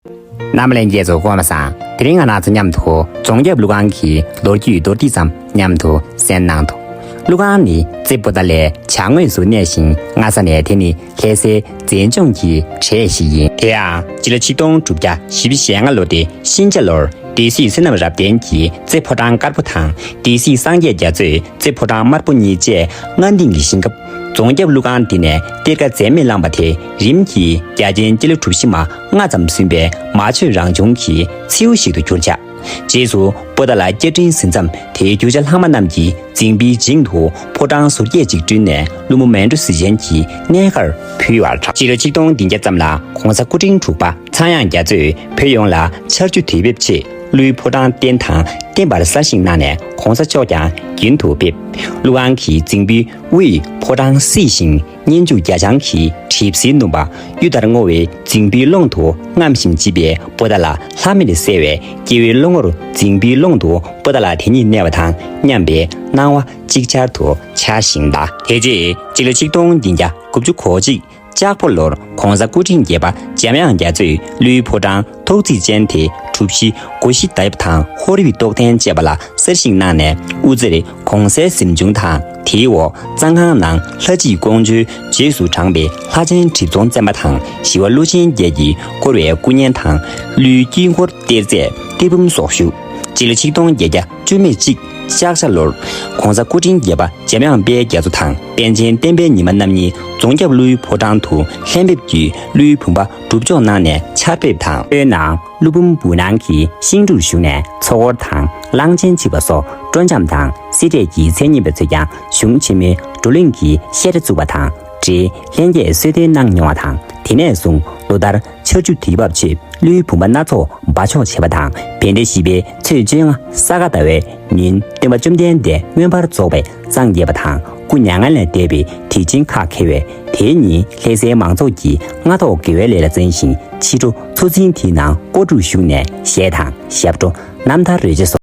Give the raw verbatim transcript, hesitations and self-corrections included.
རྣམ་པ་ལྷན་རྒྱས་ཚོ་སྐུ་ཁམས་བཟང་། དེ་རིང་ང་རང་ཚོ་མཉམ་དུ་རྫོང་རྒྱབ་ཀླུ་ཁང་གི་ལོ་རྒྱུས་མདོར་བསྡུས་ཙམ་མཉམ་དུ་གསན་གནང་དོ། ཀླུ་ཁང་ནི་རྩེ་པོ་ཏཱ་ལའི་བྱང་ངོས་སུ་གནས་ཤིང་། སྔ་ས་ནས་དེ་ནི་ལྷ་སའི་མཛེས་ལྗོངས་ཀྱི་གྲས་ཤིག་ཡིན། དེ་ཡང་སྤྱི་ལོ་ཆིག་སྟོང་དྲུག་བརྒྱ་བཞི་བཅུ་ཞེ་ལྔ་ལོ་སྟེ་ཤིང་བྱ་ལོར་སྡེ་སྲིད་བསོད་ནམས་རབ་བརྟན་གྱིས་རྩེ་ཕོ་བྲང་དཀར་པོ་དང་སྡེ་སྲིད་སངས་རྒྱས་རྒྱ་མཚོས་རྩེ་ཕོ་བྲང་དམར་པོ་གཉིས་བཅས་སྔ་འདིང་གི་བཞེངས་སྐབས། རྫོང་རྒྱབ་ཀླུ་ཁང་འདི་ནས་གཏེར་ཁ་འཛད་མེད་བླངས་པ་དེ་རིམ་གྱིས་རྒྱ་ཆེན་སྤྱི་ལོ་གྲུ་བཞི་མ་ལྔ་ཙམ་ཟིན་པའི་མ་ཆོས་རང་བྱུང་གི་མཚེའུ་ཞིག་ཏུ་གྱུར་ཅིང་། རྗེས་སུ་པོ་ཏཱ་ལ་སྐྱ་ཕྲེང་ཟིན་མཚམས་དེའི་རྒྱུ་ཆ་ལྷག་མ་རྣམས་ཀྱི་རྫིང་བུའི་བྱིངས་དུ་ཕོ་བྲང་ཟུར་བརྒྱད་ཅིག་བསྐྲུན་ནས་ཀླུ་མོ་མལ་གྲོ་གཟི་ཅན་གྱི་གནས་ཁར་ཕུལ་བར་གྲགས། སྤྱི་ལོ་ཆིག་སྟོང་བདུན་བརྒྱ་ཙམ་ལ་གོང་ས་སྐུ་ཕྲེང་དྲུག་པ་ཚངས་དབྱངས་རྒྱ་མཚོས་བོད་ཡོངས་ལ་ཆར་ཆུ་དུས་བབས་ཆེད་ཀླུའི་ཕོ་བྲང་བརྟན་དང་བརྟན་པར་གསར་བཞེངས་གནང་ནས་གོང་ས་མཆོག་ཀྱང་རྒྱུན་དུ་ཕེབས། ཀླུ་ཁང་གི་རྫིང་བུའི་དབུས་ཕོ་བྲང་བསིལ་ཞིང་སྙན་འཇུག་རྒྱ་ལྕང་གི་གྲིབ་བསིལ་སྣུམ་པ་གཡུ་ལྟར་སྔོ་བའི་རྫིང་བུའི་ཀློང་དུ་རྔམ་ཞིང་ལྗིད་པའི་པོ་ཏཱ་ལ་ལྷམ་མེར་གསལ་བའི་སྐྱེ་བོའི་བློ་ངོར་རྫིང་བུའི་ཀློང་དུ་པོ་ཏཱ་ལ་དེ་ཉིད་གནས་པ་དང་མཉམ་པའི་སྣང་བ་ཅིག་ཅར་དུ་འཆར་ཞིང་གདའ། དེ་རྗེས་སྤྱི་ལོ་ཆིག་སྟོང་བདུན་བརྒྱ་དགུ་བཅུ་གོ་གཅིག་ལྕགས་ཕོ་ལོར་གོང་ས་སྐུ་ཕྲེང་བརྒྱད་པ་འཇམ་དབྱངས་རྒྱ་མཚོས་ཀླུའི་ཕོ་བྲང་ཐོག་བརྩེགས་ཅན་དེ་གྲུ་བཞི་སྒོ་བཞི་ཟླ་ཡབ་དང་ཧོར་ཡུལ་གཏོགས་ཐན་བཅས་པ་ལ་གསར་བཞེངས་གནང་ནས་དབུ་རྩེར་གོང་གསལ་གཟིམ་ཆུང་དང་། དེའི་འོག་གཙང་ཁང་ནང་ལྷ་བརྗིད་ཀོང་ཇོའི་རྗེས་སུ་འབྲངས་པའི་ལྷ་ཆེན་གྲིབ་རྫོང་བཙན་པ་དང་ཞི་བ་ཀླུ་ཆེན་བརྒྱད་ཀྱིས་བསྐོར་བའི་སྐུ་བརྙན་དང་། ཀླུའི་དཀྱིལ་འཁོར་གཏེར་རྫས་གཏེར་བུམ་སོགས་བཞུགས། སྤྱི་ལོ་ཆིག་སྟོང་བརྒྱད་བརྒྱ་བཅུ་མེད་གཅིག་ལྕགས་བྱ་ལོར་གོང་ས་སྐུ་ཕྲེང་བརྒྱད་པ་འཇམ་དབྱངས་དཔལ་རྒྱ་མཚོ་དང་པཎ་ཆེན་བསྟན་པའི་ཉི་མ་རྣམ་གཉིས་རྫོང་རྒྱབ་ཀླུའི་ཕོ་བྲང་དུ་ལྷན་ཕེབས་ཀྱིས་ཀླུའི་བུམ་པ་སྒྲུབ་སྦྱོང་གནང་ནས་ཆར་ཕེབས་དང་། ལྷོའི་ནང་ཀླུ་འབུམ་བུ་ནང་གི་ཤིང་འབྲུར་ཞུགས་ནས་ཚོགས་འཁོར་དང་གླང་ཆེན་འཆིབས་པ་སོགས་སྤྲོ་འཆམ་དང་སེ་འབྲས་ཀྱི་མཚན་སྙན་པ་ཚོས་ཀྱང་གཞུང་ཆེན་མོའི་བགྲོ་གླེང་གི་བཤད་གྲྭ་བཙུགས་པ་དང་འབྲེལ་ལྷན་རྒྱས་གསོལ་སྟོན་གནང་མྱོང་བ་དང་། དེ་ནས་བཟུང་ལོ་ལྟར་ཆར་ཆུ་དུས་བབ་ཆེད་ཀླུའི་བུམ་པ་སྣ་ཚོགས་འབག་འཇོག་བྱེད་པ་དང་། བཻ་ཌཱ་བཞི་པའི་ཚེས་བཅོ་ལྔ་ས་ག་ཟླ་བའི་ཉིན་སྟོན་པ་བཅོམ་ལྡན་འདས་མངོན་པར་རྫོགས་པའི་སངས་རྒྱས་པ་དང་སྐུ་མྱ་ངན་ལས་འདས་པའི་དུས་ཆེན་ཁག་འཁེལ་བས། དེའི་ཉིན་ལྷ་སའི་མང་ཚོགས་ཀྱིས་སྔ་ཐོག་དགེ་བའི་ལས་ལ་བརྩོན་ཞིང་ཕྱི་དྲོ་ཚོགས་ཆེན་དེའི་ནང་སྐོར་དྲུག་ཞུགས་ནས་གཞས་དང་ཞབས་བྲོ་རྣམ་ཐར་རོལ་ཆ་སོགས།